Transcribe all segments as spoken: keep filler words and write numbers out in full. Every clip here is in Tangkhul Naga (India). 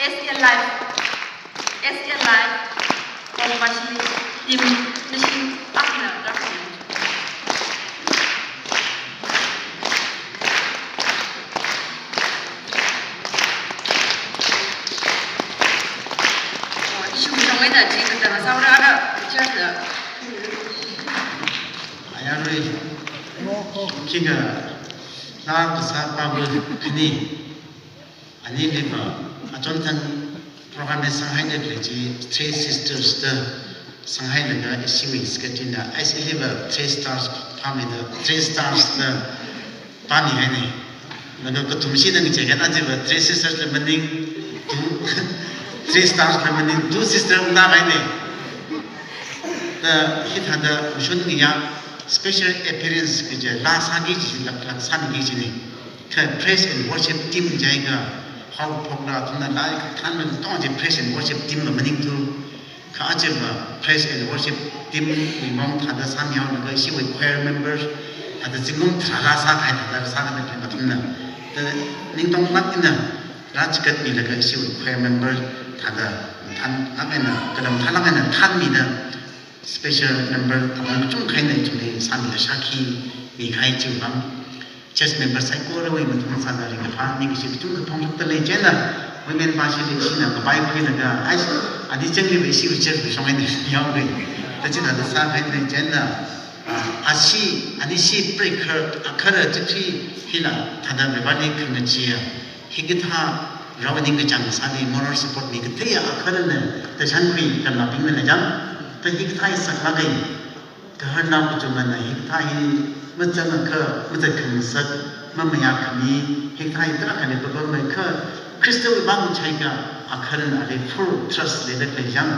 S L Life, S L Life, Operation Team Machine akna rakhi. Ishi shongwui da chi kata saura ara church. Ayarui. Kika na kasa pabu kani. Aniliva, achonthang program li sanghaida khalei chi Three Sisters da sanghailaga ishiwui secretary na, aisi iliva Three Stars pamida, Three Stars da pamihaina. Laga kathumshi da ngacheikha achiva Three Sisters la maning, two, Three Stars la maning, Two Sisters na haina. Da hithāda mashun ngayā special appearance kaja laa sāki kaji laklak sāniki kajina. Kha praise and worship team jiakha haophokla athumna laa kathānna tong chi praise and worship team la maningthu. Kha achiva praise and worship team wui maong thāda sāmihaolaga ishiwui choir members thāda zingkum tharā sākahai thāda sākahai athumna. Da ningtonglāk eina rāchigatmilaga ishiwui choir member thāda thanlāk eina, kalam thanlāk eina thanmida special member among kachungkha eina ithumli sāmida shākhi mikahai chiwui vang. Church member saikorawui mathang sāda ringkaphā ningkashi kachungkha phongshokda lei. Chieina women bashili ishina kapai khuilaga, ai, ani chengli ishi church bishong eina yaoga. Da chithāda sākahai lei. Chieina, ah, ashi, anishi preacher, akhara chithri hila thāda Bible li khangachee ya. Hikathā rao ningkachāng sāli moral support mi katheiya akharana da shānkhui tamlabingna lei jang. Da hikathā hi saklāka. Kaharnao kachungana hikathā hi mazangakha, mazatkhangasak, mamayākhami, hikathā hi tarākhali papammeikha, Khristawui vang chaiakha, akharana ali full trust leida khalei jang.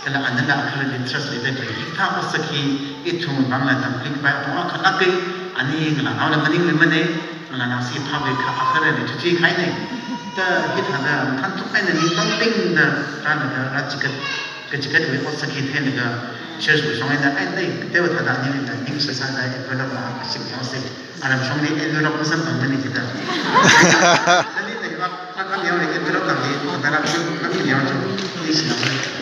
Kala anala akharali trust leida khalei. Hikathā otsak hi ithumwui vangla tamkhui kapai apong akha lāka, ani ngalānaola maningmana, ngalānao si phāakha akharali chuchi kahaina. Da hithāda mathān thukhaina ningtong tingda rālaga rāchigat, kachigatwui otsak hi theilaga church wui shong eina, ai, dai, teowa thāda anilila ning sāsāda envelope la kaship yaosa. Aram shongli envelope masamphangmana jida. Nali dai vak, vak kam yaola envelope tangli, thāda vak kam yaola, ning sāsāda.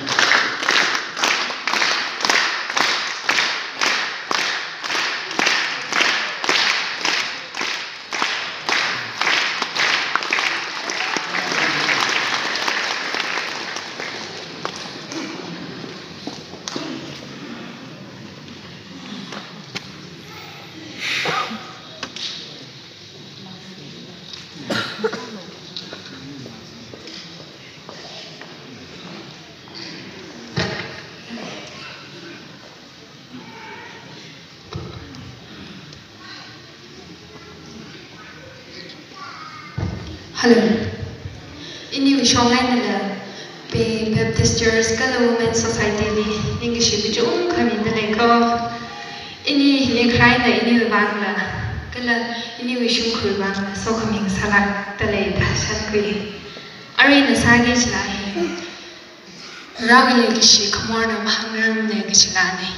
Hello. Iniwui shong einala Bay Baptist Church kala Women Society li ningkashi kachungkha mida leiko. Ini hili kharā eina iniwui vangla kala iniwui shimkhurwui vangla sokhami sālākda lei da shānkhui. Arui ina sāki kachila hi, Varewui leikashi khamorna mahāngrarmana kachilana.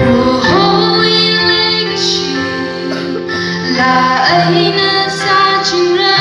Prohowui leikashi laa eina sāchingra.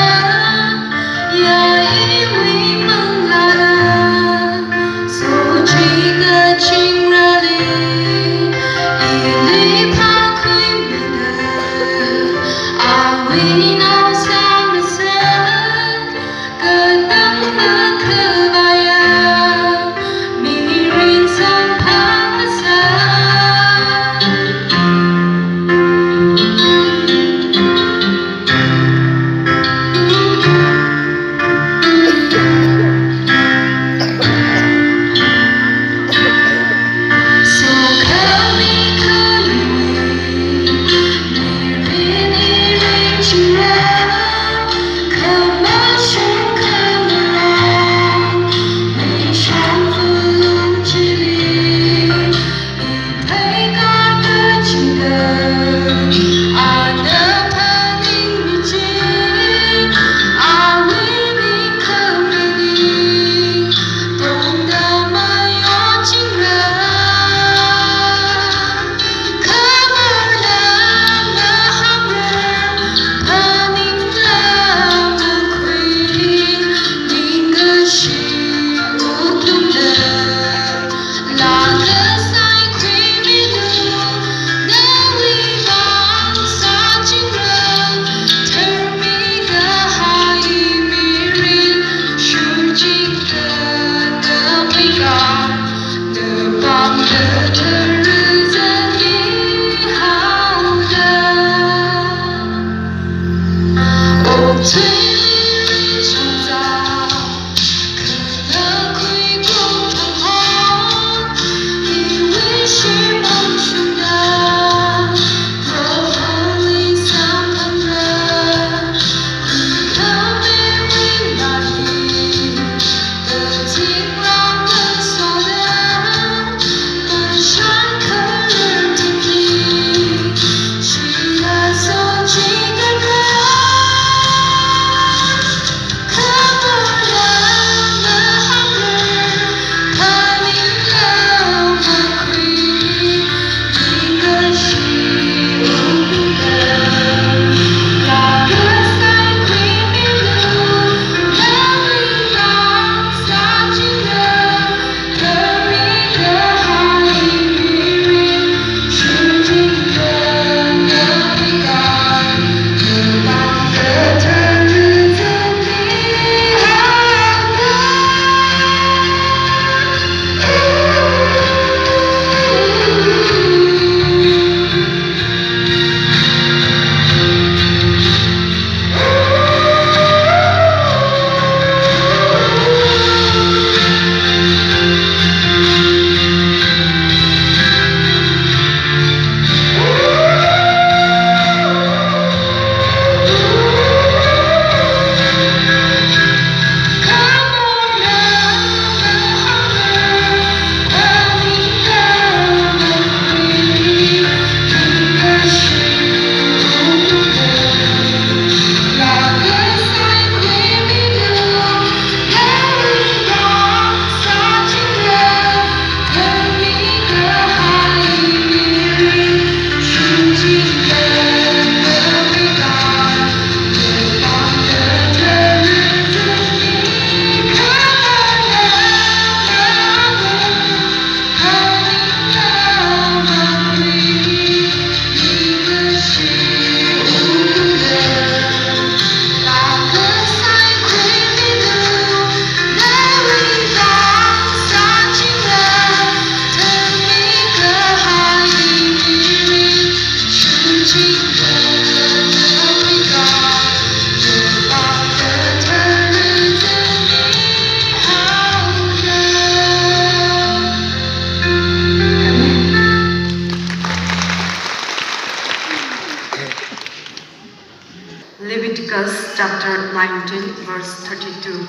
Leviticus chapter nineteen, verse thirty-two.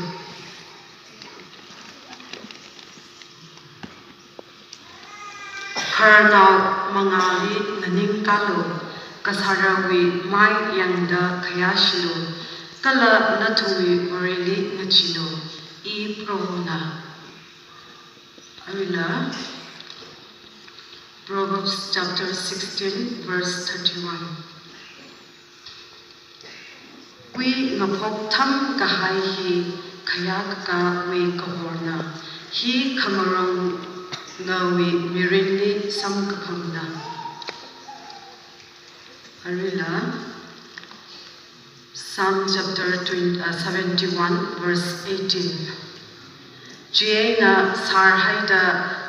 Khararnao mangāli nganingkālu, kasārawui mai yangda khayāshilu, kala nathumwui Vareli ngacheelu, I Prohona. Aruila, Proverbs chapter sixteen, verse thirty-one. Kuingaphok thangkahai hi khayākakāwui kahorna, hi khamarong ngawui mirinli samkakhamna. Aruila, Psalm chapter twenty, uh, seventy-one, verse eighteen. Chieina sārhaida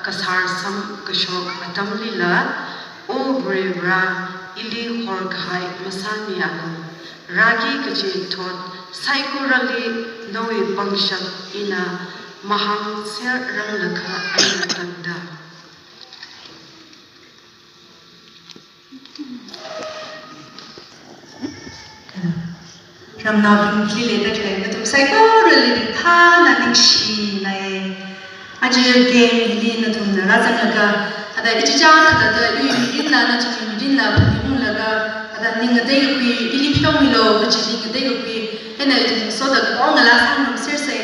kasār samkashok atamlila, O Varivara, ili horkahai masāmialu, rāki kachi thot saikorali nawui pangshap ina mahāngser ranglakha eina tangda. Ramnaobingli leida khalei nathum saikorali ringphāna ningshinai. Aja game hili nathumna rāzanglaga, thāda ichicha thāda iwui mirinla, nathumwui mirinla phaningunglaga, thāda ning ngateikakhui ili pheomilu kaji ning ngateikakhui eina ithum soda katonga ngalā sāngarumsersei.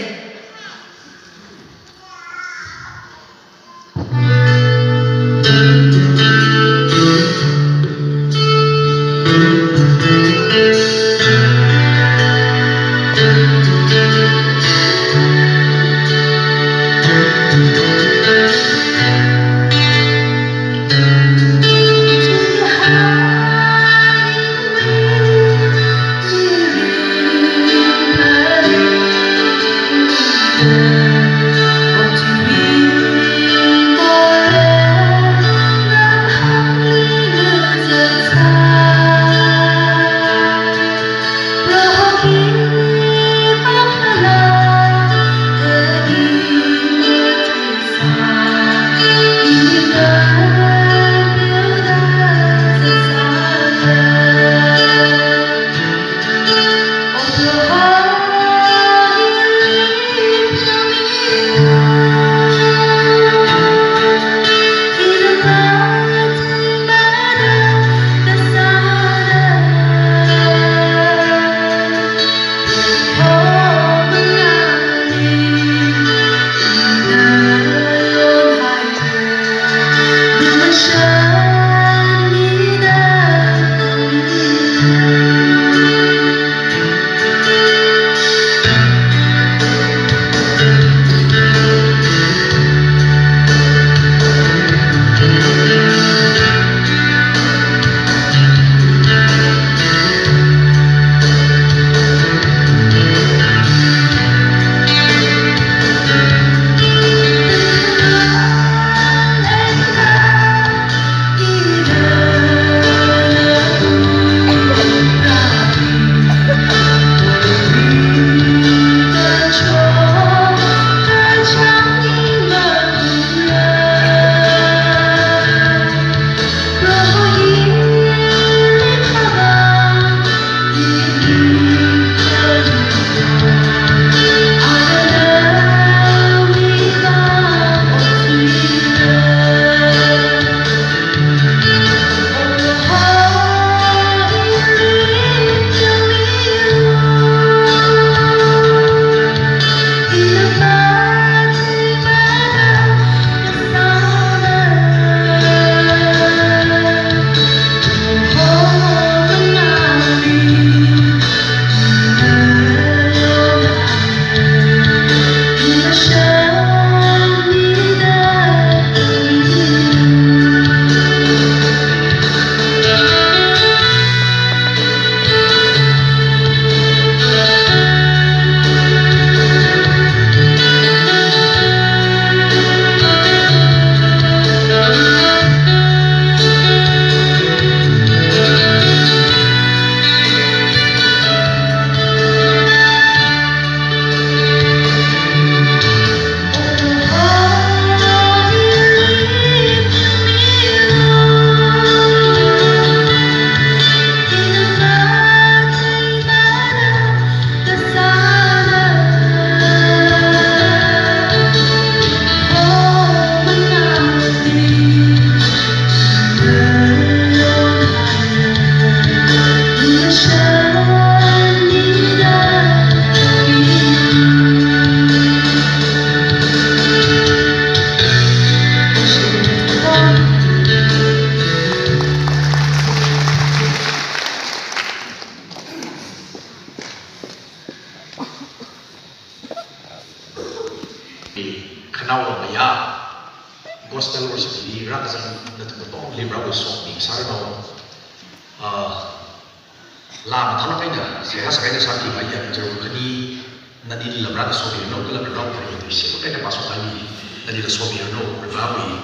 Laa mathālāk eina, seihā sākahai eina sāki mai ya, church khani, nanila Varena somiranu, kala Varewui tui seihā sākahai eina pāshok kahai mi, nanila somiranu, Varewui,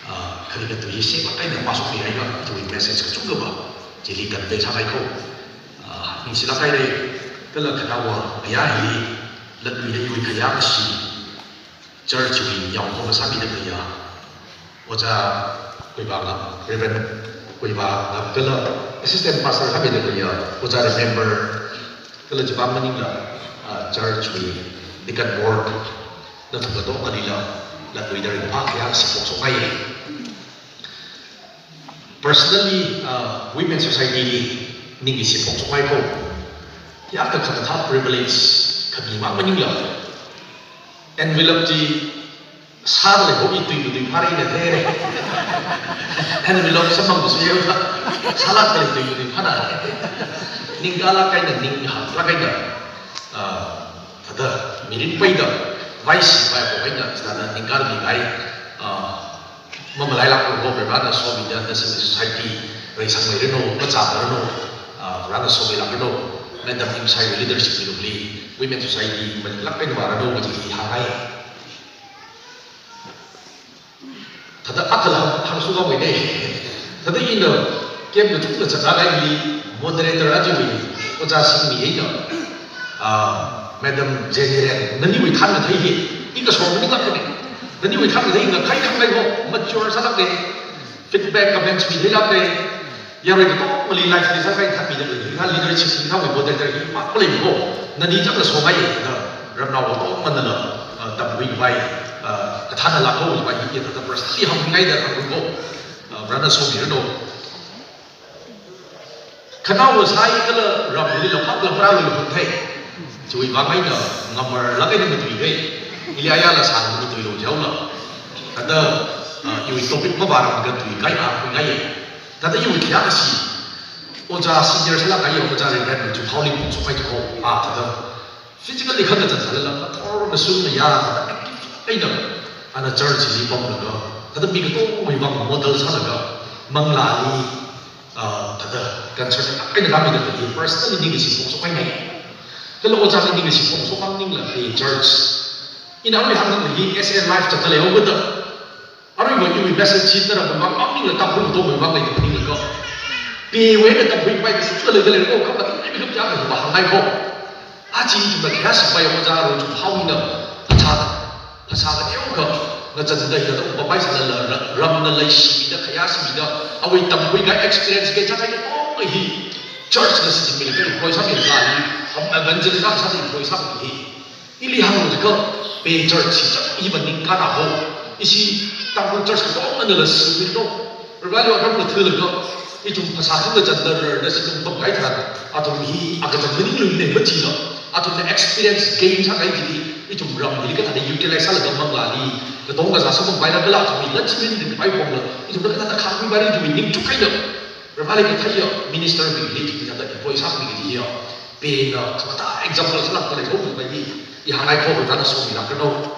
ah, kharinga tui seihā sākahai eina pāshokmihaiya, chiwui message kachungkhava, chili convey sāngai ko. Ah, ningshilāk haira, kala khanaowa, aya hi, latluida iwui khayā kashi, church wui yaokahoma sāmida khalei ya, Ojā Kuiva ngam, Reverend Kuiva ngam kala Assistant Pastor sāmida khalei ya, Ojā Remember, kala chipā maningla, ah, church wui Deacon Board, nathum katongalila, latluida ringphā khayā kashi phongshokngai. Personally, ah, Women Society li ningkashi phongshokngai ko. Yākha khamathā privilege khami mang maningla, envelope chi sāda lei ho, i tui matui phāra ina theira. Envelope samphang kasu yaoda, sālākda lei tui matui phāna. Ningkālāk eina, ninghānglāk eina, ah, thāda mirin peida, vaisi vai ho eina, thāda ningkāmihai, ah, mamalailāk ko, Varena somida, National Society reisangmiranu, machāngaranu, ah, Varena somilakranu, Madam Imsai leadership wui lungli, Women Society maninglāk eina vāranu kaji hi hāngngai. Thāda akhala hāng, hāngshunghaowa ne. Thāda ina camp kachungkha zatrāngaili moderator aja wui, Ojā Singmi eina, ah, Madam Jenny Ren, naniwui thānkathei hi, i kasor maninglāk kane. Naniwui thānkathei ngakhai khangai ho, mature sālāka. Feedback, comments mitheilāka. Yarui katongali live li sākahai thānmida khalei, hithā leadership, hithāwui moderator hi pākmalei ho. Nani chang kasongai da, ramnao katonganala, ah, tamkhuikhavai, ah, kathānna lākho khavai hi, thāda personally hāngmingaida hāngkhui ko. Ah, Varena somiranu. Khanaowa sāi kala ramlila phākla prālila hun thei. Chiwui vang eina ngamarlāk eina matuiya. Ili ayala sāda matuilu jihaola. Thāda, ah, iwui topic mavāranglakha tui kahai a khuingai. Thāda iwui khayā kashi, Ojā senior sālākkahai Ojā Reverend Chuphaoli phongshokngai ko. Ah, thāda physically khangazan sālala, ngathor ngasun mayā, thāda active eina, ana church li pamlaga, thāda mi katongawui vang model sālaga, manglāli, ah, thāda concern eina rāmida khalei hi personally ningkashi phongshokngai. Kala Ojāli ningkashi phongshok mang maningla, eh, church. Ina arui hāngda khalei hi S A life zatda leihaowa da. Aruiva iwui message hi nara vang mang maningla, Tangkhul katongawui vang leida maningla ko. Pewui eina tamkhuikhavai kachungkha leida lei ko, kha mathālāk eina mi kachungkha hāngngai ko. Aja ithumna khayā shimpai Ojā Rongchung Haowui eina phasā, phasā kateokha ngazanda hithāda upampai sālala, ra-, ramna leishimida, khayā shimida, awui tamkhuikahai experience gain sākahai katonga hi church na shichinmilaga employ sāmilaga, am evangelist sāda employ sāmi hi. Ili hānglu jiakha, pe church hi chang hi maningkāna ho. Ishi Tangkhul church katonganala shimilo. Revival atam kathālaga, ithum phasā khangazanda rarda shichin pamkahai tharan, athum hi akachang maningluina machila, athumna experience gain sākahai chili, ithum ram hili kathāda utilize sālaga manglāli, katonga zā sāpam paila kala athum hi lachimin dingpai pongla, ithumna kathāda khangkhui paira chiwui ningchuk eina, Revival kathāya minister bingli ithumna kathāda employ sāmi kaji hiya. Pena kathāda example sālākda lei ko khavai hi, i hāngngai ko, Varena somilakranu.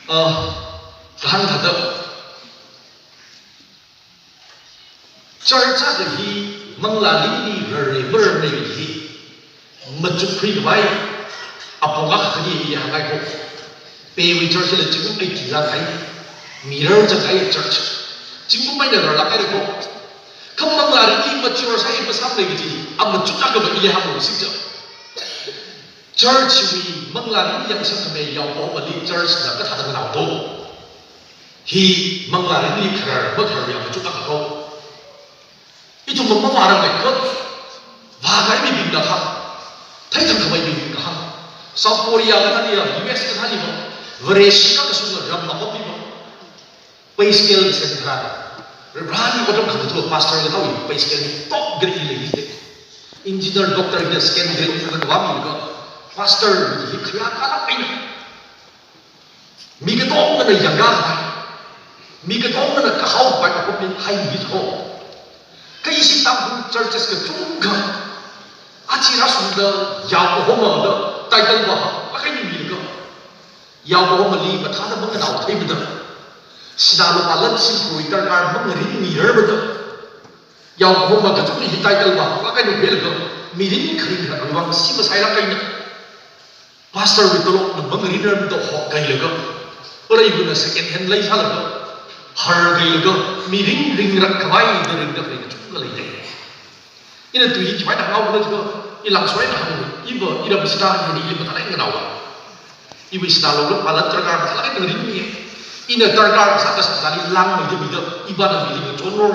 Ah, kahāng thāda, church akha hi manglāli rarmei mararmei hi machukkhuikhavai apong akha khani i hāngngai ko. Pewui church la zingkum eighty rākahai, mirar zangkahai church. Zingkum eina rarlākhaira ko. Kha manglāli mature sāi masāmlei kaji, amachuk akhava ili hānglu sija. Church wui manglāli yangsangkhamei yaokahomali church na kathāda nganaoto. Hi manglāli kharar makharar ya machuk akha ko. Ithum mavāranglakha, vākahai mibingna kahāng, theithangkhamei mibingna kahāng, South Korea kathāliya, U S kathāliva, Vareshi kakashunga ram mapamliva, pay scale sendra. Reverend Adam Khamthu pastor kathāwui pay scale top grade li lei. Engineer, doctor, scale grade li vāmilaga, pastor hi khayā kalak eina. Mi katongana yangkakhavai, mi katongana kahaokhavai apam hi haimi ho. Kha ishi Tangkhul churches kachungkha, aja rāshungda yaokahoma da title va hānglaga eina milaga, yaokahomali mathāda manganao theimada, sinā lupā lan shimkhur darkar mangarinmirarmada, Yaokahoma kachungkha hi title va, va kainu pelaga, mirin kharing kha, vang si masailāk kaina. Pastor wui tolopna mangarinrarmada hokkailaga, pareivana second hand leisālaga, harkailaga, mirin ringrak khavai da ringda khalei kachungkha leidalei. Ina tui hi chiwui eina hānghaokhala jiakha, i langsoina hāng, iva, iram sita hi ili mathālāk eina nganaowa. Iwui sita lo lo palat darkar mathālāk eina ngarinmi. Ina darkar sā kasā chili langmeida mida, ivana mirin chonror.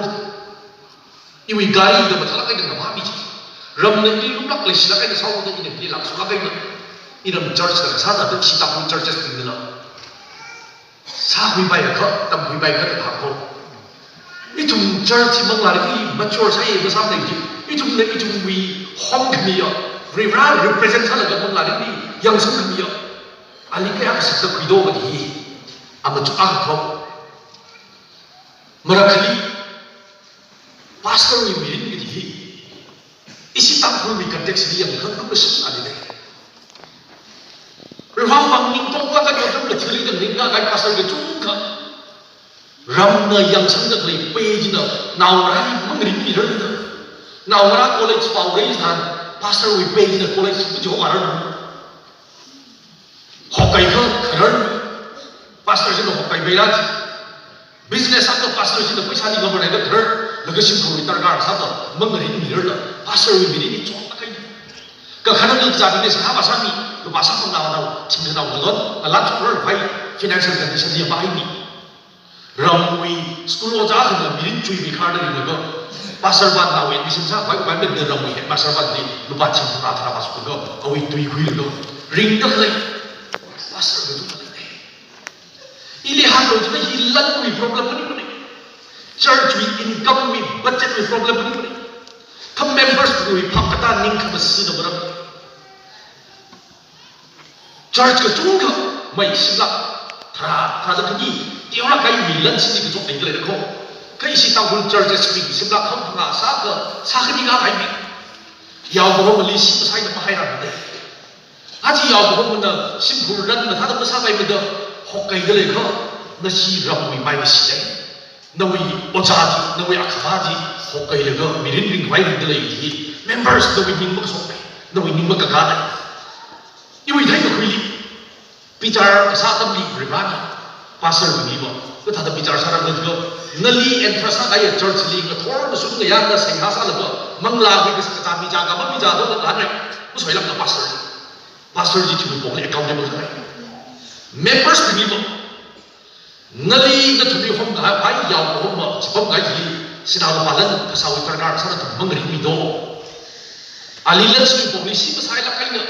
Iwui gari da mathālāk eina ngavāmi chi. Ramna ili lumlāk leishilāk eina sāhaoda ina ili langsolāk eina. Iram church da kasā da, da sita hui churches bingla. Sākhuipai akha, tamkhuipai akha da thākho. Ithum church hi manglā ringli mature sāya masāmana chi. Ithumna ithumwui home khamiya, Varivara represent sālaga manglā ringli yangsang khamiya. Ali kayākha sakta khuido kaji hi. Amachuk akha kho. Marakhali, pastor wui mirin kaji hi. Ishi Tangkhulwui context li yangkha lukashap sālidalei. Rihwang vang ningtong kaka ningtong kathili dang ringkahai pastor kachungkha. Ramna yangsangda khalei pei china naongarā hi mangarinmirarmada. Naongarā college pao rai tharan, pastor wui pei china college kajo arar. Hokkai kha kharar. Pastor china hokkaipai rai. Business akha pastor china paisa li ngamrai da kharar. Laga shimkhurwui darkar sāda mangarinmirarla. Pastor wui mirin hi chonlāk eina. Kakhanang kazā business hāva sāmi. Lupā sāpam nao nao, thingkhanao ngalon, ngalat chokrar vai, financial condition li mahaimi. Ramwui school ojā akhana mirin chuibi kharda ringlaga, pastor vāna awui admission sākhavai, Bible da ramwui headmaster vāna lupā thing tharā tharā vāshokka, awui tui khuilaga, ringda khalei, pastor kachungkha leidalei. Ili hānglo jiakha hi lanwui problem maningmana. Church wui income wui budget wui problem maningmana. Kha members wui phap katā ning khamasāna maram. Church kachungkha mai shimlāk tharā, tharāda khani, teolāk kahai mi lan shini kachot leidalei kho. Kha ishi Tangkhul churches mi shimlāk kham phangā sākha, sākhani ngahai mi. Yaokahomali shim masaina mahairarmada. Aja yaokahomana shimkhur ran mathāda masāpaimada, hokkaidalei kha, nashi ramwui mai kashidalei. Nawui ojā chi, nawui akhavā chi, hokkailaga, mirin ringkhavai ringdalei chi, members nawui ning makashokmei, nawui ning makakāmei. Iwui theikakhuili, bichar kasā atamli Varivana, pastor bingli va, kathāda bichar sāra jiakha, nali entrust sākahai church li ngathor ngashun ngayāna seihā sālaga, manglāwui kasā kachā michā kha mamichā do da hāngai, masoilākla pastor. Pastor chi chiwui pongli accountable sāngai. Members bingli va, nali nathumli homkahai yaokahoma, chipamkahai hi, sinā lupā lan, phasāwui darkar sāda nathum mangarinmi do. Ali lan shimkhurli shim masailāk eina,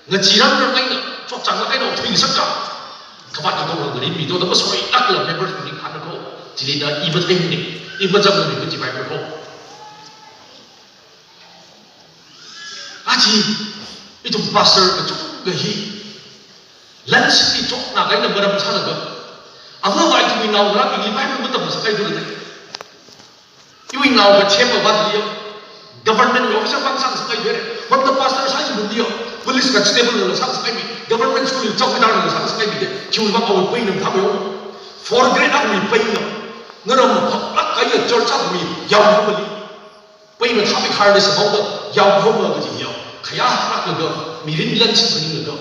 ngachiram ram eina, chotchānglāk eina, othui ngasaka. Khavāt katonga ngarinmido da masoilākla members bingli hānga kho. Chili da i matheimana, i mazangmana kajipai kho. Aja, ithum pastor kachungkha hi, lan shimli chotna kahaina maram sālaga, avāva ithumwui naongarābingli Bible matamngasakhai thulada. Iwui nao kachemva vātliya, government wui officer vang sāngasakngai thura, vang da pastor sāngasakngai thura, police constable la sāngasakngaimi, government school wui chowkidar la sāngasakngaimi da, chiwui vang awui pei nang thāmeo. Fourth grade awui pei nang, ngaram haklāk kahai church awui yaokahomali. Pei mathāmei kharda sāhaoda, yaokahoma kaji ya, khayā haklāklaga, mirin lan shim maninglaga.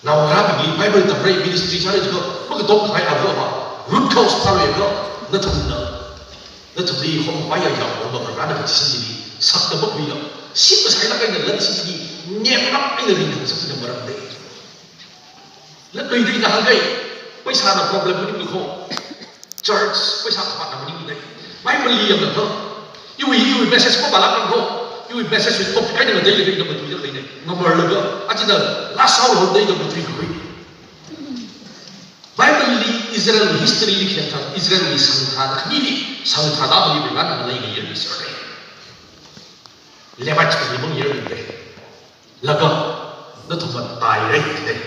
Naongarābingli Bible tamrai ministry sāra jiakha, makatomkahai avāva, root cause sāra jiakha, nathumna, nathumli hompaiya yaokahoma Varena kachishin chili, sakta makhuila, shim masailāk eina lan shim chili, nemlāk eina ringkhangasak china maramda. Latluida ina hāngkahai, paisāna problem maningmana kho. Church, paisā khavātna maningmana. Bible li yanglaga, iwui, iwui message mapālākmana kho. Iwui message wui topic eina ngateilei, ina matuida khaleina. Ngamarlaga, achina last hour hondei da matuikhui. Bible li Israel history li khayang tharan, Israel li sangtharāda khanili, sangtharāda khanili Varena maleiya yangmi sāra. Levite li mang yangmi da. Laga, nathumva tairai jida.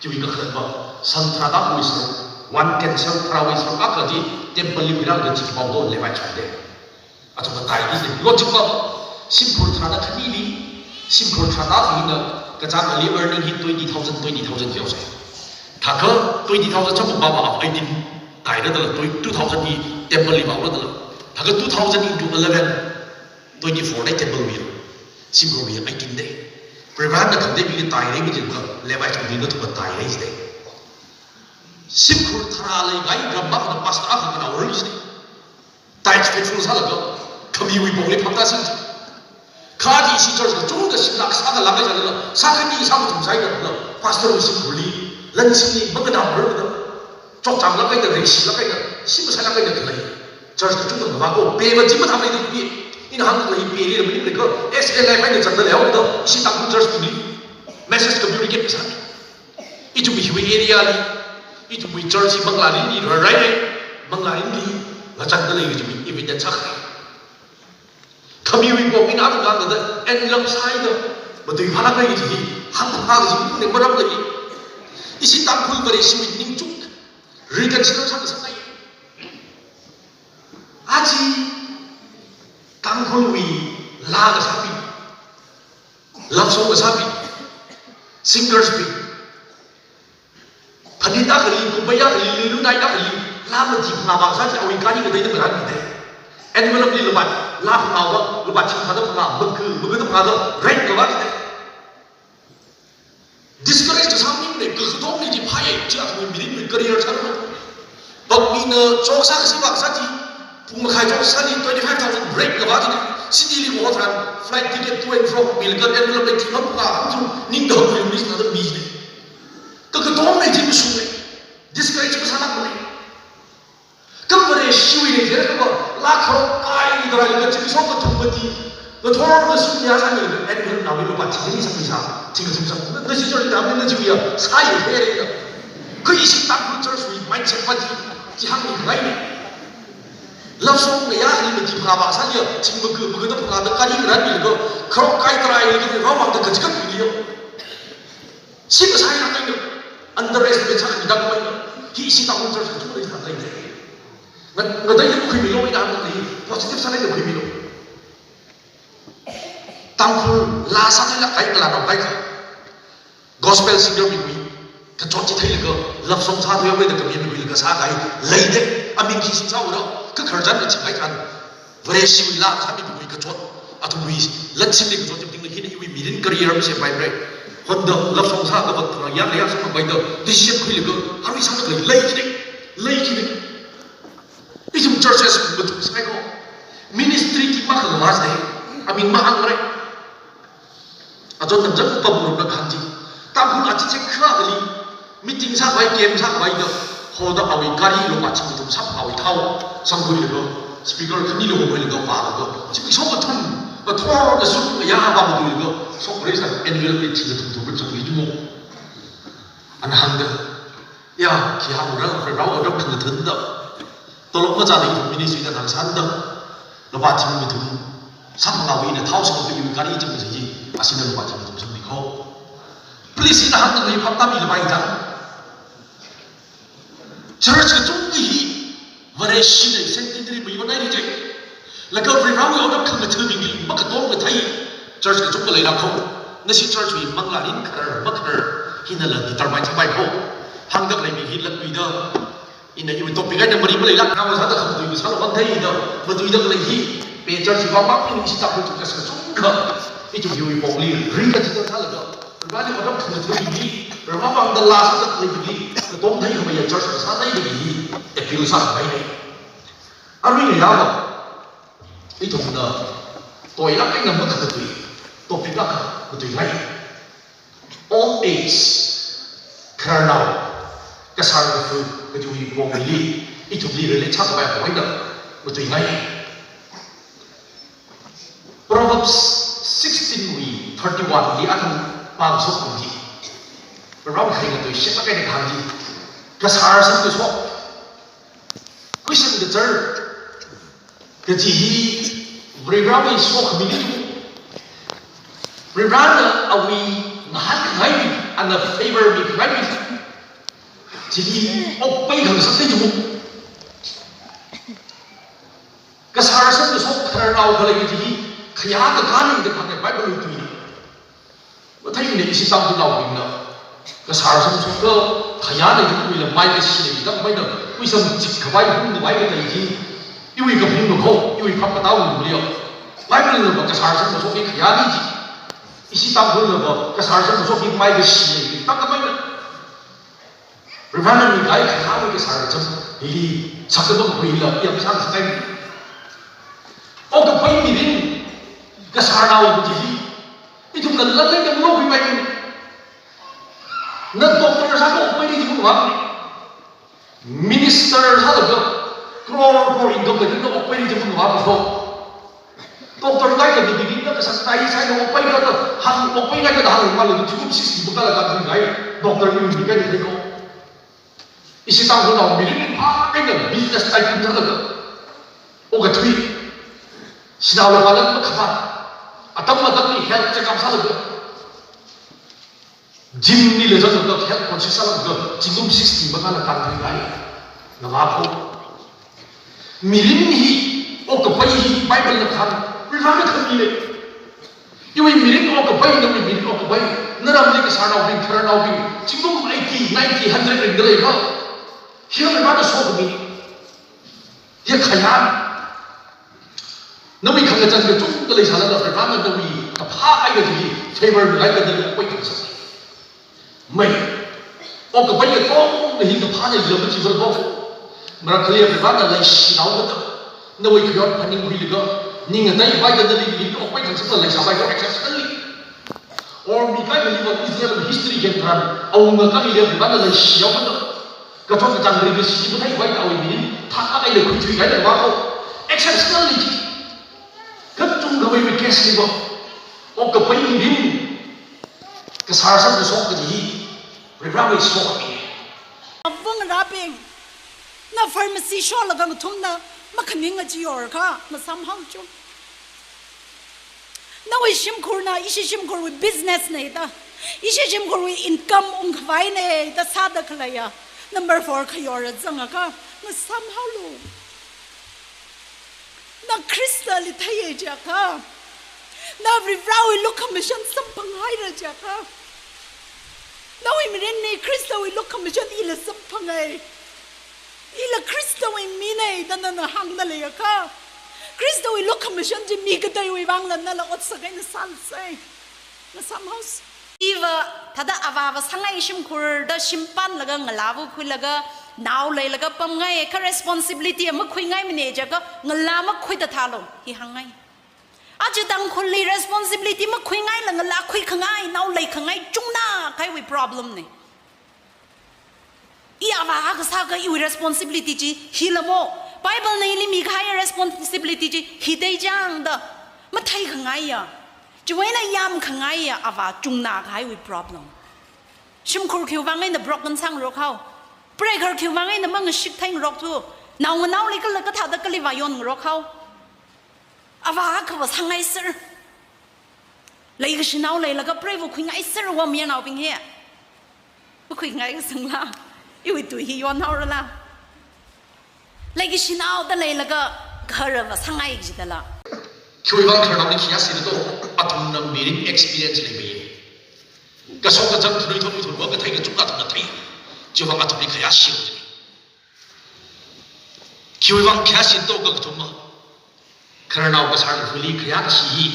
Chiwui kakhalatva, sangtharāda khuiwui sāruk, one tenth sangtharāwui sāruk akha chi, temple li Varena kachikapaoda Levite chida. Athumva taida jida. Logic va, shimkhur tharāda khanili, shimkhur tharāda khanina, kachāng ali earning hi twenty thousand, twenty thousand jihaosai. Thākha twenty thousand chapam va va eighteen taira dala, twe-, two thousand hi temple li vaora dala. Thākha two thousand into eleven, twenty-four dai temple wui. Shimkhurwui eighteen dai. Reverend na khangatei bingli tairei mi jin kha, Levi thumli na thuka tairei jidai. Shimkhur tharā leingai ram akhana pastor akha kanao rui jidai. Tithe faithful sālaga, khamiwui pongli phaptāsing. Kha chi ishi church kachungkha shimlak sākhalak eina, sākhani sākathum sāhaida, pastor wui shimkhurli, lan shimli, manganāmrarda, chokchamlak eina, reishilak eina, shim sālak eina khalei. Church kachungkha ngavā ko, pe va chi mathāmeida khui. Ina hāngkhalei peli ra maningmana ko, S L F eina zangda leihaoda, ishi Tangkhul church bingli message communicate kasā. Ithum hiwui area li, ithumwui church hi manglārinli rarrai, manglārinli ngachangda lei kajiwui evidence sākha. Khamiwui pong ina atam kangda, envelope sāhaida, matuiphālak kaji hi, hāngphā kaji hi maram lei. Ishi Tangkhul Vareshiwui ningchuk, reconcile sākasā lei. Aja, Tangkhulwui laa kasābing, love song kasābing, singers bing, phanit akhali, kumbei akhali, luilunai akhali, laa mati phangā vākasā chi awui gari ngateida marānmidai. Envelope li lupā, laa phangāva, lupā thingphada phangā, maga, magada phangāda, rent kavā jidai. Discourage kasā maningmana, kakatongali chi phāya, chi athumwui mirinwui career sāra. Pakmina chok sākasi vākasā chi, pung makhai chok sāli twenty-five thousand rent kavā jidai. City li ho tharan, flight ticket to and from, bill kar envelope li thing phangā, hangthu, ningda hangthu, English na da mi jidai. Kakatongna chi mashunga. Discourage kasālak mana. Kha Vareshiwui leida kha, laa kharok kai tharā leida chi shok kathum mati. Ngathor ngasum ya sāni, and ngathornaowui lupā thing ni sāmi sā, thing kathum sā. Na, na chi church da, na chi ya, sāya here ya. Kha ishi Tangkhul church wui mindset pa chi, chi hāngni ngai ni. Love song na ya ni mati phangā vākasā ya, thing maga, magada phangāda gari ngarānmida, kharok kai tharā leida kha, rawang da kachikat ni ya. Shim sāhailak eina, underestimate sākhamida khamei, hi ishi Tangkhul church kachungkha leida lei. Nga, ngateida khuimilu, ina hāngda lei, positive sāda khuimilu. Tangkhul laa sāthuilak kahai ngalānao kaikha. Gospel singer bingwui kachot chi theilaga, love song sāthuihaoda khami bingwui laga sākahai leida, aming khi sing sāura, kha khararchan kachingkahai tharan. Vareshiwui laa sāmi bingwui kachot, athumwui lan shimli kachot chi tingla hina iwui mirin career mi se bai bre. Honda love song sākha va tanga ya ya song bai da decision khuilaga, arui sāda lei, lei kine, lei kine. Ithum churches matuisai ko. Ministry chi makhalei, aming mahāngrai. Achon tamchang pamrumna khanji. Tangkhul achi chek kha kali. Meeting sākhavai, camp sākhavai da. Hoda awui gari lupā thing kathum sāphangāwui thao. Sangkhuilaga. Speaker khani lo hongkhuilaga pālaga. Chi shok kathum. Ngathor ngasum ya pā matuilaga. Shok raise da envelope li thing kathum thum sangkhui jumo. Ana hāngda. Ya, khi hāngra, rao rao khangathānda. Tolok machāda ithum ministry da nang sānda. Lupā thing kathum. Sāphangāwui eina thao sākhui gari chang sāji. Ashina lupā thing kathum sāmi kho. Please, ina hāngda lei phap tami lupā ijang. Church kachungkha hi. Vareshina centenary mi vānairi je. Laga Varivarāwui otram khangathābingli makatong kathei church kachungkha leilak kho. Nashi church wui manglārin khar makhar hinala determine sāpai kho. Hāngda leibing hi latluida. Ina iwui topic eina mari maleilak, na sāda khamatui sālu vāng theida. Matuida khalei hi. Pe church wui vāng mang ishi Tangkhul church kachungkha. Ithum hiwui pongli ri kachida sālaga. Varivarāli otram khangathābingli. Varivarā vāngda laa sāda leibingli. Katong theikhameiya church sāda leibingli. Appeal sākhavai ni. Arui ngayāva, ithumna toilak eina makhamatui, topic akha matuingai. Old age, khararnao, kasār kafu, kajiwui pongli, ithumli relate sākhavai pong eina matuingai. Proverbs sixteen wui thirty-one li athang pāshok pamji. Proverb khai ngatui shek lakai de khangji. Kasār samkashok. Question kachar. Kaji hi Varivarāwui sokhami ni. Varivarāna awui ngahānkhangai mi, ana favor mikhangai mi. Chili okpai khangasak ni jimu. Kasār samkashok khararnao khalei kaji hi khayā kakān ni da khangkahai Bible wui tui. Matheimana ishi Tangkhulnaobingna. Kasār samkashok kha khayā ni da khuila mai kashi ni da maina. Khuisam chikkhavai hung ni mai katai ji. Iwui kaphung kakho, iwui phap katao lungli yo. Bible nava kasār sāmashokki khayāli chi. Ishi Tangkhulnava kasār sāmashokki mai kashi lei, tangkhamei na. Reverend mi kahai khayāwui kasār cham, hili sakta kakhuila, iyam sāngasakai. Okkapai mirin, kasārnao chili. Ithumna lanlei kang lokhui mai. Na doctor sāda okpai ni jung vang. Minister sālaga, crore crore income leida okpai ni jung vang so. Doctor ngai ka degree na kasā sai sai na okpai ka da, hang okpai ngai ka da hang ma lo, jung sixty bu kala ka ngai, doctor ni mi kai ni ko. Ishi Tangkhulnao mirin phākahai eina business tycoon thālaga, okathui, sinao la palan makhapa, atam atamli health checkup sālaga, gym li le zanglaga health conscious sālaga, zingkum sixty makala tangthui ngai, navākho. Mirin hi, okkapai hi, Bible na kahāng, Proverbna kahāng le. Iwui mirin okkapai, nawui mirin okkapai. Naramli kasārnaobing, khararnaobing, zingkum eighty, ninety, hundred ringda lei kho. Hi Proverbna sokhami. Hi khayā. Nawui khangachang kachungkha leisālala Proverbna nawui kaphā ai kajili, favor ngai kajili, okpai khangsā. Mai. Okkapai katongna hi kaphā na yam chi vel bok. Marakhali Proverbna leishinao kata. Nawui khayon phaningkhuilaga, ning atai vai kata li, li okpai khangsā leisāpai ko exceptionally. Or mi kaikhali va Israel history khen tharan, awunga kali le Proverbna leishinao kata. Kachot kachāng ri kashi mathei vai awui mirin, thākahai le khuithui kahai le vākho. Exceptionally chi. Kachungkhawui mi case li va. Okkapai mirin. Kasār sāmashok kaji hi, Proverbwui sokhami. Avāva̱ ngarābing, na pharmacy sholaga ngathumna makhaninga chi yorkha, ngasāmhao chu. Nawui shimkhurna, ishi shimkhurwui business nei da, ishi shimkhurwui income ungkhavai nei da sāda khaleiya, number four khayora zangakha, ngasāmhaolu. Na Khristali theiya jiakha, na Varivarāwui lukhamashan samphanghaira jiakha, nawui mirinli Khristawui lukhamashan ila samphangai. Ila Khristawui minei da nana hāngda leiakha, Khristawui lukhamashan chi mi kateiwui vangla nala otsak eina sāsei. Ngasāmhaosa. Iva, thāda avāva sāngai shimkhurda shimpanlaga ngalāva khuilaga, nao leilaga pamngai, kha responsibility makhuingaimana jiakha, ngalā makhuida thālu, hi hāngngai. Aja Tangkhulli responsibility makhuingaila ngalā khuikhangai, nao leikhangai chungna kahaiwui problem nei. I avā akha sākha iwui responsibility chi hila mo. Biblena ili mikahai responsibility chi hi dei chang da matheikhangaiya, chiwui eina yamkhangaiya avā chungna kahaiwui problem. Shimkhur khiwui vang eina broken sāngarokhao. Preikhar khiwui vang eina mangashik theingarokthu. Naonganao leikhala kathāda kali vāyonngarokhao. Avā akhava sāngaiser. Leikashinao leilaga preiva khuingaiser va mayarnaobing he. Makhuingai kasangla, iwui tui hi yonhaorala. Leikashinaoda leilaga kharava sāngai jidala. Khiwui vang khararnaoli khayā shida to, athumna mirin experience leimei. Kashok kazang thunui thotmi thotva kathei kachungkha athumna thei. Chiwui vang athumli khayā shida. Khiwui vang khayā shida to kakathuma. Khararnao kasār kafuli khayā kashi hi,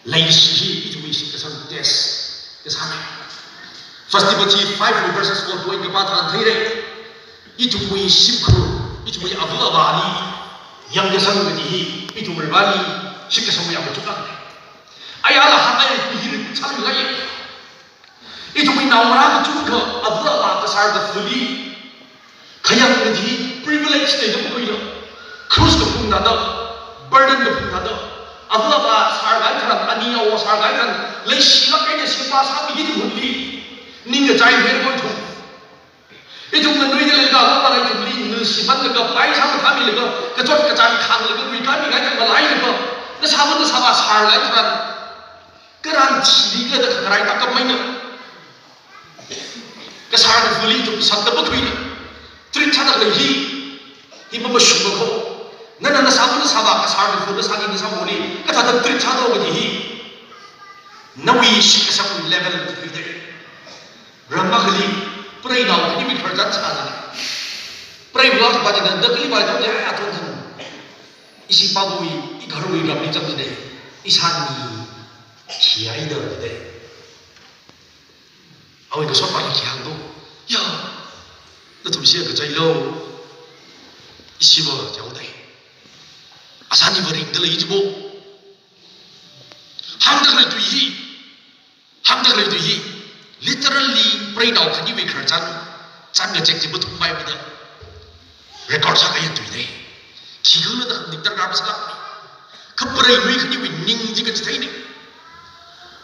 leishi hi, ithumwui shitkasang test kasāna. First Timothy five verses four to eight kapā tharan theira. Ithumwui shimkhur, ithumwui ava avāli yangkasang kaji hi, ithum Varivarāli shitkasangwui amachuk akha. Ayala hāngai hi repeat sāmingai. Ithumwui naongarā kachungkha, ava avā kasār kafuli khayang kaji privilege leida makhuila. Cross kaphung thāda, burden kaphung thāda, ava avā sārkahai tharan, ani awo sārkahai tharan, leishilāk eina sheba sāmi hi ithum hunli ningkachai her koi thum. Ithum nganuida leilaga ava avā ithumli nuishimānlaga, paisa mathāmilaga, kachot kachāng khānglaga, ruikami kahai tharan malailaga, ngasāva ngasāvā sārkahai tharan, karan chili kada khangarai tākam maina. Kasār kafuli ithum sakta makhuila. Treat sāda khalei hi, hi mamashunga kho. Nana nasāva nasāvā kasār kafuli nasāki nasāvali kathāda treat sāda kaji hi, nawui shitkasangwui level khuida. Ram akhali, preinao khani mi khararchan sāda. Preiva kapā china, da kali vāi to de, ai athon than. Ishi pāwui, igaharwui ramli zangda lei. Ishāni khi eina da lei. Awui kasot pāli khi hāngdo. Ya, nathum shia kachai lo. Ishiva jao dai. Ashāniva ringda lei jibo. Hāngda khalei tui hi. Hāngda khalei tui hi. Literally, preinao khaniwui khararchan, chān ngachek chi mathum bai mida record sākahai tui dei. Khi khangalu da khaning darkar masālāk. Kha preiwui khaniwui ning chi kachithei ni.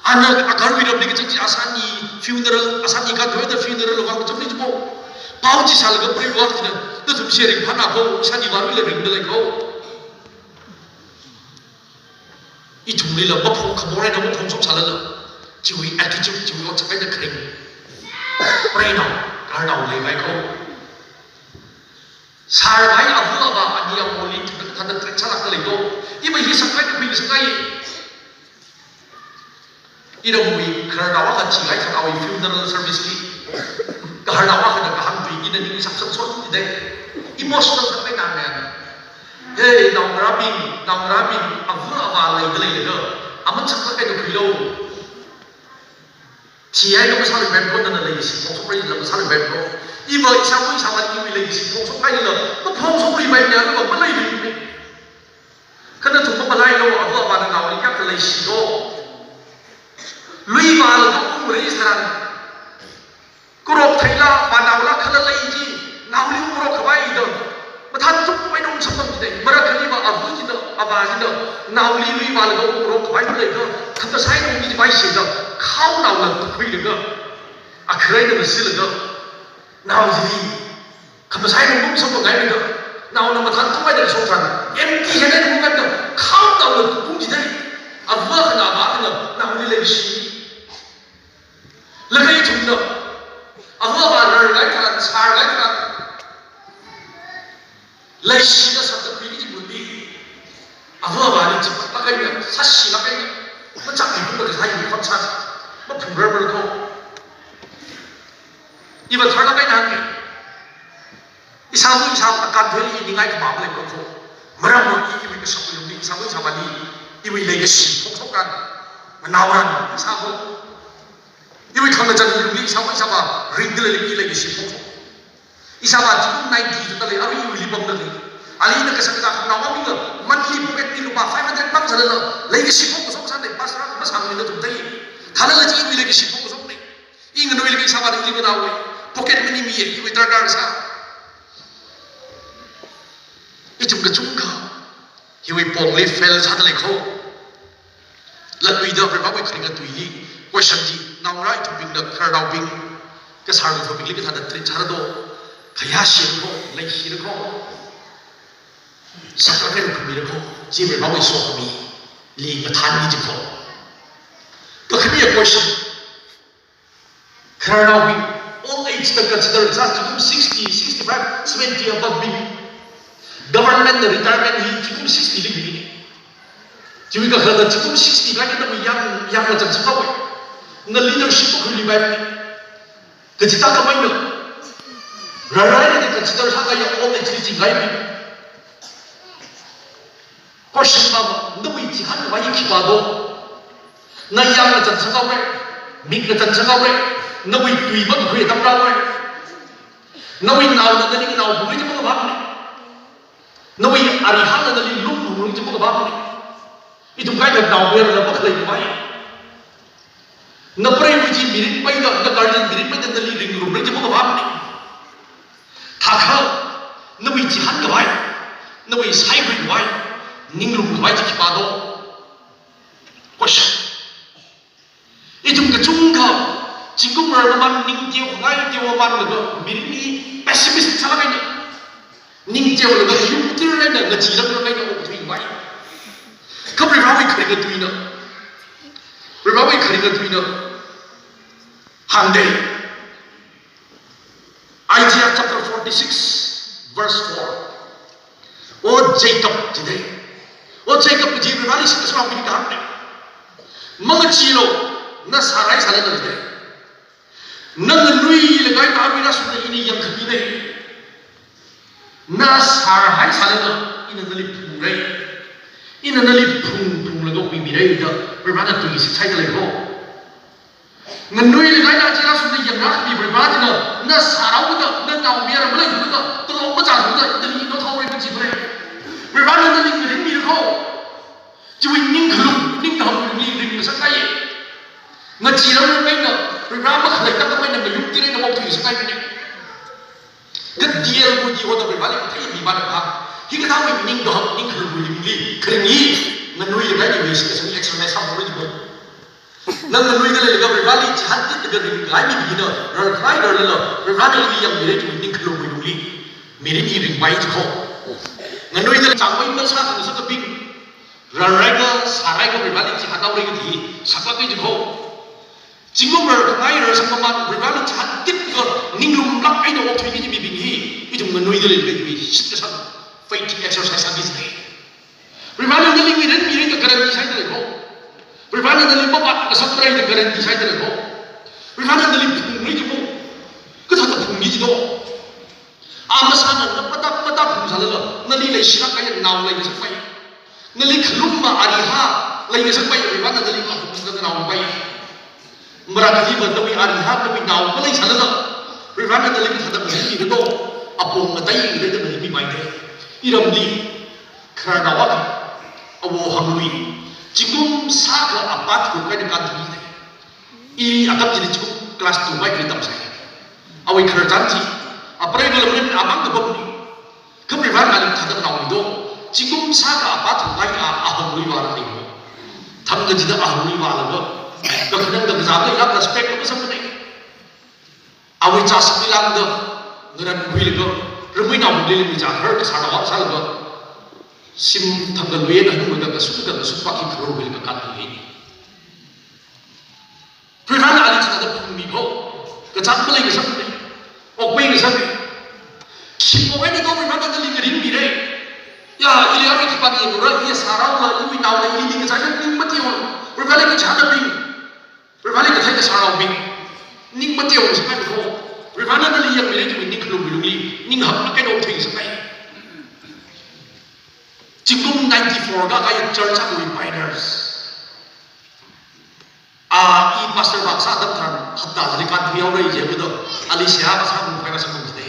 Ana agaharwui ramli kachang chi ashāni funeral, ashāni kathuida funeral vang kachang ni jibo. Pao chi sālaga preiva china, nathum shia ringphāna kho, ishāniva luila ringda lei kho. Ithumlila maphung khamor eina maphung shok sālala, chiwui attitude, chiwui otsak eina kharing. Preinao, gaharnao leivai kho. Sārvai ava ava ani amoli thada thada trek sālākda lei kho. Iva hi sākahai khui sākahai. Iramwui gaharnao akha chihai tharan awui funeral service li, gaharnao akhana kahāng tui hina ning sākasang sot ni dei. Emotional sāpai nang ya. Hey, naongarābing, naongarābing, ava ava leida leilaga, aman sākahai da khuilo. Chihai kha masāluipai kho, nana leikashi phongshok rai la masāluipai kho. Iva ishāva ishāvali iwui leikashi phongshok hailala, maphongshok luipai ya, iva maleilui. Kha nathum mapalai lo, ava avana naoli kayākha leishi do. Lui vālaga ungri tharan, kurok theila, vānaola khala lei chi, naoli ungrok khavai da. Mathān tuk pai nong samphang chi dei, mara khaniva ava china, ava china, naoli lui vālaga ungrok khavai lei da, khamasai nong chi pai shi da, khaonaola khuilaga, akharai da masilaga, nao chili khamasai nong samphang ngai da, naona mathān tuk pai da shok tharan, empty handed ngai da, khaonaola khuiphung chi dei, ava khana, ava khana, naoli leishi. Laga ithumna, ava ava rarngai tharan, sārngai tharan, leishida sāda khui kaji mun hi, ava avali chiphatlāk eina, sāshilāk eina, machak ni pumba kasā hi khon sā, maphung rarmar kho. Iva tharlāk eina hānga. Ishāva ishāva kathuili ningai khamā malei kho. Maramva i, iwui kashok lumli, ishāva ishāvali, iwui leikashi phongshok ran, manaoran, ishāva. Iwui khangachang lumli, ishāva ishāva ringda lei, iwui leikashi phongshok. Ishāva zingkum ninety tu ta lei, arui iwuili pamda lei. Alina kasā kasā khanao mibingna monthly pocket li lupā five hundred pamsālala, leikashi phongshok sāda lei, pastor akha masāngmida tum tai. Thālala chi iwui leikashi phongshok ni. I nganuilakha ishāvāli ili nganaowui pocket money miya, iwui darkar sā. Ithum kachungkha hiwui pongli fail sāda lei kho. Latluida Varivarāwui kharinga tui hi, question chi, naongarā ithumbingna gaharnaobing, kasār kathumbingli kathāda treat sāra do, khayāshira kho, leishira kho, sākhangai khamira kho, chi Varivarāwui sokhami, li ngathān ni ji kho. Kakhane question, gaharnaobing, old age da consider sā, zingkum sixty, sixty-five, seventy above bing. Government na retirement hi zingkum sixty li bing. Chiwui kakhalatda zingkum sixty kahaina nawui yang, yang ngachang sāhaowa. Na leadership khuili bai bing. Kachithā khamei na. Rarrai na consider sākahai old age li chingai bing. Question pāva, nawui chihānkhavai hi khipā do? Na yang ngachang sāhaora, mik ngachang sāhaora, nawui tui makakhui atam rāhaora. Nawui naona nali nganao phungri chi makavāmana. Nawui arihāna nali lung phungri chi makavāmana. Ithum kahaina naomayarana makhalei khavai. Na preiva chi mirin paida, na guardian mirin paida nali ringrumra chi makavāmana. Thākha, nawui chihānkhavai, nawui saikhuikhavai, ningrumkhavai chi khipā do? Question. Ithum kachungkha, zingkum rarmaman ning teokhangai teomamanlaga, mirinli pessimist sālāk eina. Ning teolaga yumtir eina ngachee lamlāk eina okthuikhavai. Kha Varivarāwui kharinga tuina. Varivarāwui kharinga tuina. Hāngda lei. Isaiah chapter forty-six, verse four. O Jacob, jida lei. O Jacob, kaji Varivarāli shim kasā mibingli kahāngna. Mangacheelu, na sārhai sālala jida lei. Na nganuilakha eina arui rāshungda ina yangkhami dei. Na sārhai sālala ina nali phungra. Ina nali phung phunglaga huimira da Varivarana tui shitsai dalei ko. Nganuilakha eina chila sunda yangra khami Varivara china, na sārao da, na naomayara malei da, tolok machāda, nali naothao rai kaji malei. Varivarana nali ngarinmira ko. Chiwui ningkhalum, ningkhalum ringli ringngasakngai. Ngacheerangra eina, Varivara makhalei tangkhamei eina ngayung tira eina maokthuisakngai bine. Ka D L body hoda Varivarali kathei mimana kha. Hikathāwui ningkahak, ningkhalumwui ringli, kharingli, nganuilakha eina mi shikasang exercise sāmara ko. Na nganuida leilaga Varivarali chihānkitlaga ringkahai mibingna, rarkhangai rarlala, Varivarana ili yangmira chiwui ningkhalumwui lungli, mirin hi ringpai ji ko. Nganuida chāngmei masā khangasak kabing, rarraiga, sāraiga Varivarali chihānhaora kaji hi saklāka ji ko. Zingkum rarkhangai rarsang mamān Varivarali chihānkitlaga ninglumlāk eina okthuiki kaji mibing hi, ithum nganuida leilaga iwui shitkasang faith exercise sāki jidalei. Varivarana nali ngarinmira da guarantee sai dalei ko. Varivarana nali mavātkasakmara da guarantee sai dalei ko. Varivarana nali phungmira da mo. Kathāda phungki ji do. A masāna na pata pata phungsālala, nali leishilāk kahai nao leingasakpai. Nali khalum ma arihā leingasakpai, Varivarana nali ahung nganao pai. Marakhaliva nawui arihā, nawui nao maleisālala, Varivarana nali kathāda ngarinmira do, apong ngatei ngateida ngarinmipai de. Iramli, khararnao akha, Awo Hanglui, zingkum sākha apa thukkahai eina kānthuida. I atam chili zingkum class two mai kali tamsai. Awui khararchan chi, apreiva lamrin amang kapamni. Kha Varivarana nali kathāda naomi do, zingkum sākha apa thukkahai a, a Hanglui vāra ai mo. Thang kachida a Hanglui vālaga, kakhanang kakazā kala respect kala masamphangmana. Awui chāshimli lāngda, ngaranhuilaga, ramui naobingli lamizākhar kasārnao akha sālaga, shim thangkha lui eina hanunglaga kasum kakasum pāki kharorhuilaga kānthuihaina. Varivarana ali chithāda phungmi ko, kachāng maleingasakmana, okmeingasakmana. Khipokhaina do Varivarana nali ngarinmira. Ya, ili arui khipākha yangra, iya sāraola, iwui naola, ili ning kachāng ning mateo. Varivarali kachānabing, Varivarali kathei kasārnaobing, ning mateo ngasakngai ko. Varivarana nali yangmira chiwui ningkhalumwui lungli, ninghak eina okthuingasakngai. Zingkum ninety-four kakahai church akhawui pioneers. A, i pastor vākasā atam tharan hapta chili kānthuihaora jiakha do, ali seihā kasā mung khavai kasā mung kade.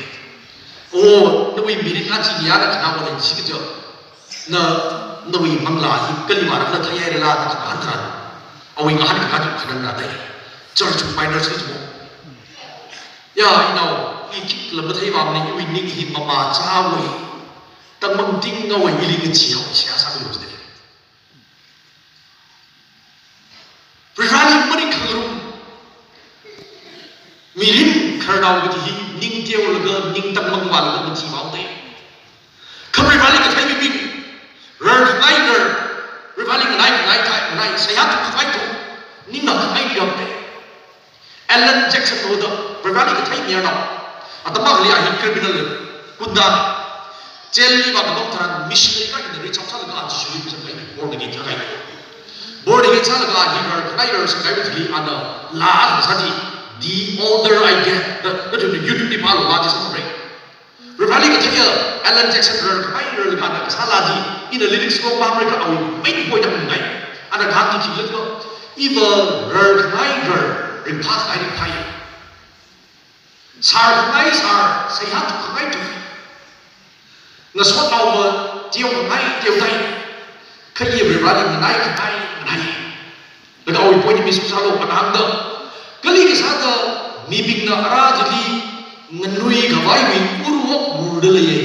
O, nawui mirin aja niyana khanāva lei jisi kaja. Na, nawui manglā hi kali vāra kala theihairala da khangahān tharan, awui ngahānkakā chi khanang rādai. Church pioneers kaji mo. Ya, inao, i khikhala matheivāmana, iwui ning hi mamachāwui, tangmang tingngaowui, ili ngacheehao seihā sāmilu jidalei. Varivarali maringkhangarum. Mirin khararnao kaji hi ning teolaga, ning tangmang vālaga mathivāhaoda. Kha Varivarali kathei mibing, rarkhangai rar, Varivarali nganai khangai thai, nganai, seihā thukkhangai thuk, ninghak khangai dihaoda. Alan Jackson hoda, Varivarali kathei mayarnao. Atam akhali a hi criminal, gunda. Jail li vākapam tharan missionary kahai eina reach out sālaga a Jishuli pazangngai, born again sāngai. Born again sālaga a hi rarkhangai rarsangkahaiwui thili ana laa akha sā chi, The Older I Get, da, da, YouTube li phālu vāki sāmara. Varivarali katheiya Alan Jackson rarkhangai rarlaga ana kasā laa chi, ina lyrics kong pamra kha awui main point hāngngai. Ana kahāng chi khikhala jiakha, iva rarkhangai rar, ringphākhangai ringphāya. Sārkhangai sār, seihā thukkhangai thuk. Ngasotnaova teokhangai teodai. Kha i Varivarali nganaikhangai nganai. Laga awui point hi miss sālu, ana hāngda, kali kasāda mibingna ara chili nganuikhavaiwui urwok rurda leiya.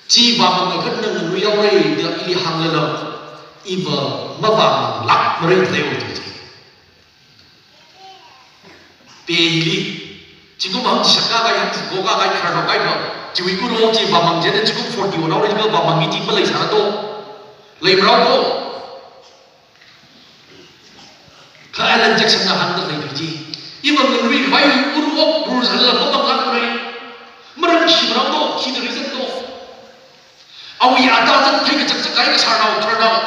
Chi vāmangakha na nganuihaora da ili hānglala, iva mavāmanglākmara da leiya chi. Pe hili, zingkum hangshaka kahai, hangko kahai, khararnao kahai pa, chiwui urwok chi vāmang chieina zingkum forty onaora jiakha vāmangki kaji maleisāra do. Leimarao ko. Kha Alan Jackson na hāngda khalei chi, iva nganuikhavai urwok rursālala mamanglākmara. Maram khi marao do, khina reason do. Awui ata zan theikachak chak kahai kasārnao, khararnao.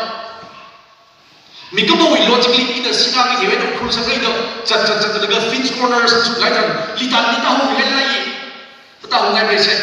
Mikumowui logic li ina sinā kaji hiwui eina Ukhrul sāngaida, chat chat chat laga Finch Corner sāshungkahai tharan, litan li tāhungngai lei. Tāhungngai bai se.